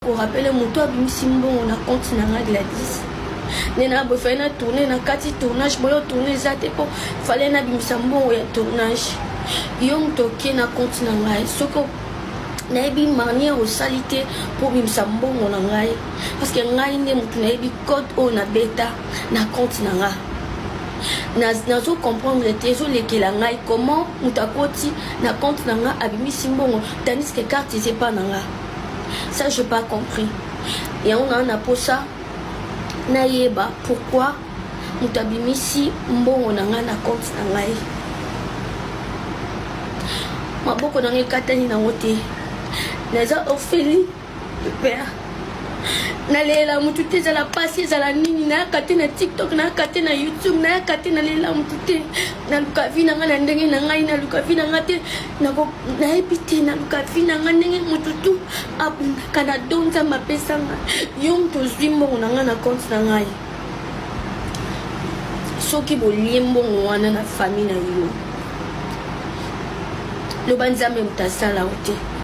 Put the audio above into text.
Korappeler moto abimisi mbongo na compte na nga Gladys nde na boye fallait na tourne na kati tournage boye tourne eza te mpo fallait nabimisa mbongo ya tournage. Yo moto oke na compte na ngai, soki nayebi manière osali te mpo obimisa mbongo na ngai, parce que ngai nde motu nayebi code oyo nabeta na compte na nga. Nazo comprendre te, ezolekela ngai comment moto akoti na compte na nga, abimisi mbongo, tandis que carte eza epa na nga. Ça, j'ai pas compris. Yango naa na posa nayeba pourquoi moto abimisi mbongo na ngai na compte na ngai. Maboko na ngai ekatani nango te, naza orpheline de père, nalela motu te. Ezala pasi, ezala nini, nayaka te na TikTok, nayaka te na YouTube, nayaka te, nalela motu te. Naluka vie na ngai na ndenge na ngai, naluka vie na ngai te, nayebi te, naluka vie na ngai ndenge motu tu abundaka na don Nzambe apesanga. Yo moto ozwi mbongo na ngai na compte na ngai, soki bolie mbongo wana na famille na yo, loba Nzambe moto asala yo te.